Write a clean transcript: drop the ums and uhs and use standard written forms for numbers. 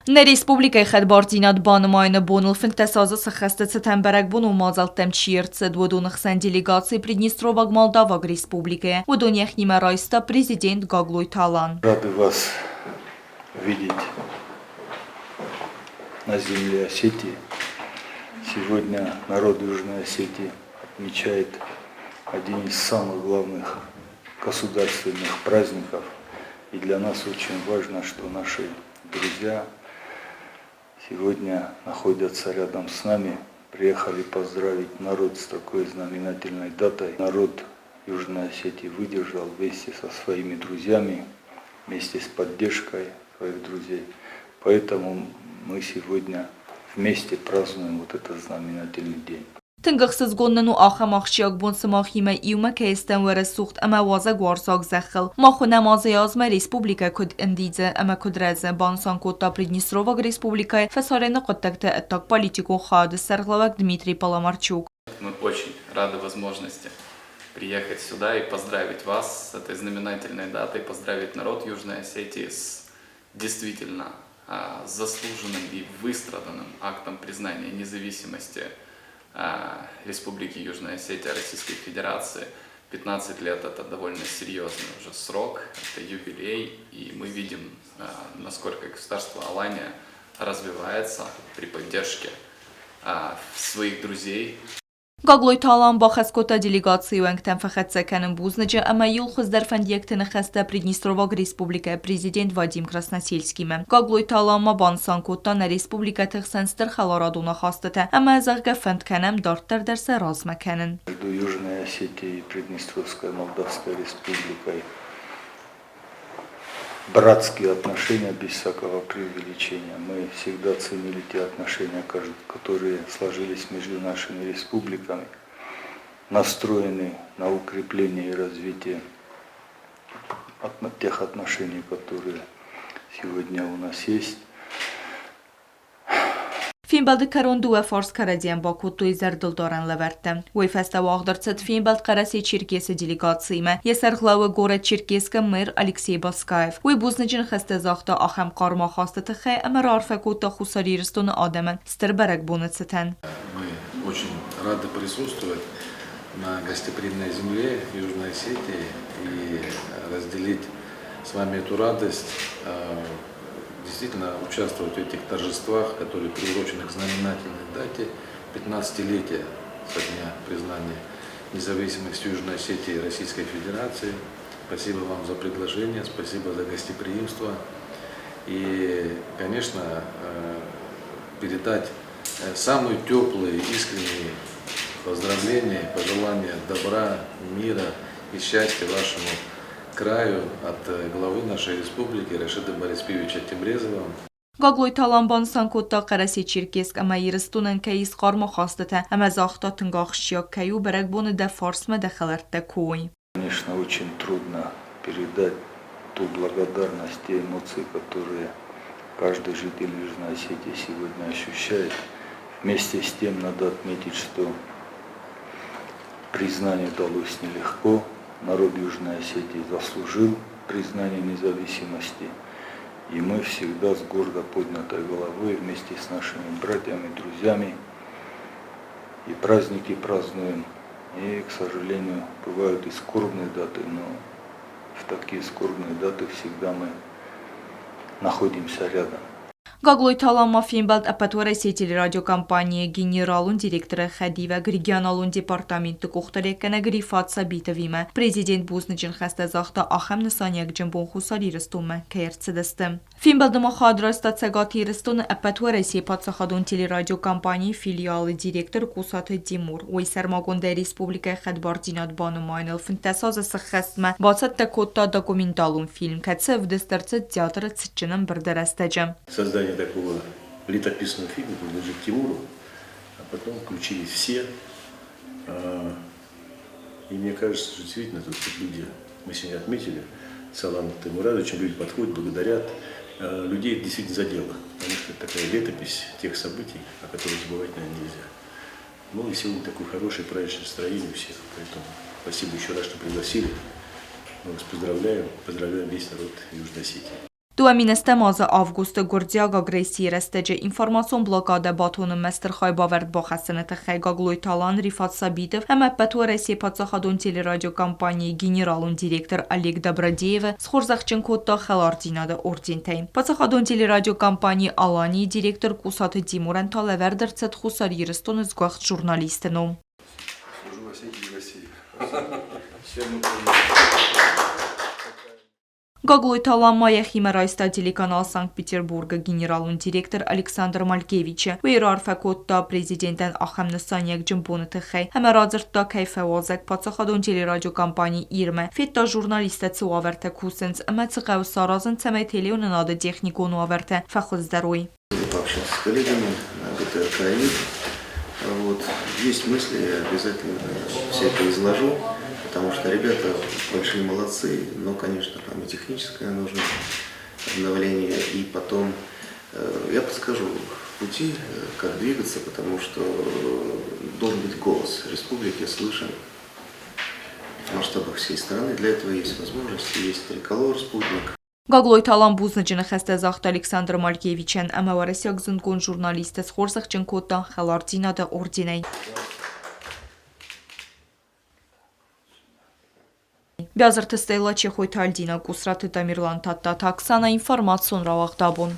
Нӕ республикӕйы хӕдбардзинад банымайыны боныл 15 азы сыххӕсты цытӕн бӕрӕгбонон мадзӕлттӕм чи ӕрцыд, уыдоны хсӕн делегаци Приднестроваг Молдаваг Республикӕйӕ. Уыдон йӕхимӕ райста президент Гаглойты Алан. Рады вас видеть на земле Осетии. Сегодня народ Южной Осетии отмечает один из самых главных государственных праздников. И для нас очень важно, что наши друзья сегодня находятся рядом с нами, приехали поздравить народ с такой знаменательной датой. Народ Южной Осетии выдержал вместе со своими друзьями, вместе с поддержкой своих друзей. Поэтому мы сегодня вместе празднуем вот этот знаменательный день. Тынг ӕхсызгон нын у ахӕм ахсджиаг бон сымахимӕ иумӕ кӕй стӕм уӕрӕсугъд ӕмӕ уазӕгуарзаг зӕххыл. Мах уынӕм азӕй-азмӕ республикӕ куыд ӕндидзы ӕмӕ куыд рӕзы, банысан кодта Приднестроваг республикӕйы фӕсарӕны хъуыддӕгты ӕддагполитикон хайады сӕргълӕууӕг Дмитрий Паламарчук. Мы очень рады возможности приехать сюда и поздравить вас с этой знаменательной датой, поздравить народ Южной Осетии с действительно заслуженным и выстраданным актом признания независимости Республики Южная Осетия Российской Федерации. 15 лет – это довольно серьезный уже срок, это юбилей, и мы видим, насколько государство Алания развивается при поддержке своих друзей. Гаглойты Алан бахӕс кодта делегацийы уӕнгтӕн фӕхӕццӕ кӕнын бузныджы ӕмӕ иу хуыздӕр фӕндиӕгты ныхӕстӕ Приднестроваг республикӕйы президент Вадим Красносельскимӕ. Гаглойты Алан ма банысан кодта нӕ республикӕты хсӕн стыр хӕларадон ахастытӕ ӕмӕ, зӕгъгӕ, фӕнд кӕнӕм дарддӕр дӕр сӕ размӕ кӕнын. Между Южной Осетией и Приднестровской Молдавской Республикой братские отношения без всякого преувеличения. Мы всегда ценили те отношения, которые сложились между нашими республиками, настроены на укрепление и развитие тех отношений, которые сегодня у нас есть. Фембӕлды кӕрон дыууӕ фарс кӕрӕдзийӕн бакодтой зӕрдылдарӕн лӕвӕрттӕ. Уый фӕстӕ уагъд ӕрцыд фембӕлд Хъӕрӕсе-Черкесы делегациимӕ. Йӕ сӕргълӕууӕг горӕт Черкесскы мэр Алексей Баскаев. Уый бузныджы ныхӕстӕ загъта ахӕм хъарм ахасты тыххӕй ӕмӕ раарфӕ кодта Хуссар Ирыстоны адӕмӕн стыр бӕрӕгбоны цытӕн. Мы очень рады присутствовать на гостеприимной земле Южной Осетии и разделить с вами эту радость, действительно участвовать в этих торжествах, которые приурочены к знаменательной дате 15-летия со дня признания независимости Южной Осетии и Российской Федерации. Спасибо вам за предложение, спасибо за гостеприимство. И, конечно, передать самые теплые, искренние поздравления, пожелания добра, мира и счастья вашему краю от главы нашей республики Рашида Бориспиевича Темрезова. Гаглойты Алан банысан кодта Хъӕрӕсе-Черкесск ӕмӕ Ирыстонӕн кӕй ис хъарм ахастытӕ ӕмӕ загъта тынг ахсджиаг кӕй у бӕрӕгбоны дӕ фарсмӕ дӕ хӕлӕрттӕ куы уой. Конечно, очень трудно передать ту благодарность, те эмоции, которые каждый житель Южной Осетии сегодня ощущает. Вместе с тем надо отметить, что признание далось нелегко. Народ Южной Осетии заслужил признание независимости. И мы всегда с гордо поднятой головой вместе с нашими братьями, друзьями и праздники празднуем. И, к сожалению, бывают и скорбные даты, но в такие скорбные даты всегда мы находимся рядом. Гаглойты Алан ма фембӕлд Ӕппӕтуӕрӕсейы телерадиокомпанийы генералон директоры хӕдивӕг регионалон департаменты къухдариуӕггӕнӕг Рифат Сабитовимӕ. Президент бузныджы ныхӕстӕ загъта ахӕм нысаниуӕгджын бон Хуссар Ирыстонмӕ кӕй ӕрцыдысты. Фембӕлды ма хайад райста Цӕгат Ирыстоны Ӕппӕтуӕрӕсейы паддзахадон телерадиокомпанийы филиалы директор Кусаты Тимур. Уый сӕрмагондӕй республикӕйы хӕдбардзинад банымайыныл 15 азы сыххӕстмӕ бацӕттӕ кодта документалон фильм, кӕцы ӕвдыст ӕрцыд театры цытджын ӕмбырды рӕстӕджы. Создание такого летописного фильма принадлежит Тимуру, а потом включились все. И мне кажется, что действительно тут люди, мы сегодня отметили, с Аланом Таймуразовичем, люди подходят, благодарят. Людей это действительно задело, потому что это такая летопись тех событий, о которых забывать, наверное, нельзя. Ну и сегодня такое хорошее праздничное настроение у всех, поэтому спасибо еще раз, что пригласили. Мы вас поздравляем, поздравляем весь народ Южной Осетии. 2010 азы августы гуырдзиаг агрессийы рӕстӕджы информацион блокадӕ батонынмӕ стыр хайбавӕрд бахӕссыны тыххӕй Гаглойты Алан, Рифат Сабитов ӕмӕ Ӕппӕтуӕрӕсейы паддзахадон телерадиокомпанийы генералон директор Олег Добродеевы схорзӕхджын кодта Хӕлардзинады ордентӕй. Паддзахадон телерадиокомпани Алани-йы директор Кусаты Тимурӕн та лӕвӕрд ӕрцыд Хуссар Ирыстоны сгуыхт журналисты ном. Служу Осетии и России. Гаглойты Алан ма йӕхимӕ райста телеканал Санкт-Петербург-ы генералон директор Александр Малькевичы. Уый раарфӕ кодта президентӕн ахӕм нысаниуӕгджын боны тыххӕй ӕмӕ радзырдта, кӕй фӕуазӕг паддзахадон телерадиокомпани «Ир-мӕ», федта журналисттӕ цы уавӕртӕ кусынц ӕмӕ цы хъӕуы саразын, цӕмӕй телеуынынады техникон уавӕртӕ фӕхуыздӕр уой. Пообщаться с коллегами на ГТРК Вот. Есть мысли, я обязательно все это изложу, потому что ребята большие молодцы, но, конечно, там и техническое нужно обновление, и потом я подскажу пути, как двигаться, потому что должен быть голос республики слышен в масштабах всей страны. Для этого есть возможности, есть триколор, спутник. Гаглойты Алан бузныджы ныхӕстӕ загъта Александр Малькевичӕн ӕмӕ уӕрӕсейаг зындгонд журналисты схорзӕхджын кодта Хӕлардзинады орденӕй. Биазырты Стелла, Чехойты Альдина, Къусраты Тамерлан, Тадтаты Оксана, информацион рауагъд абон.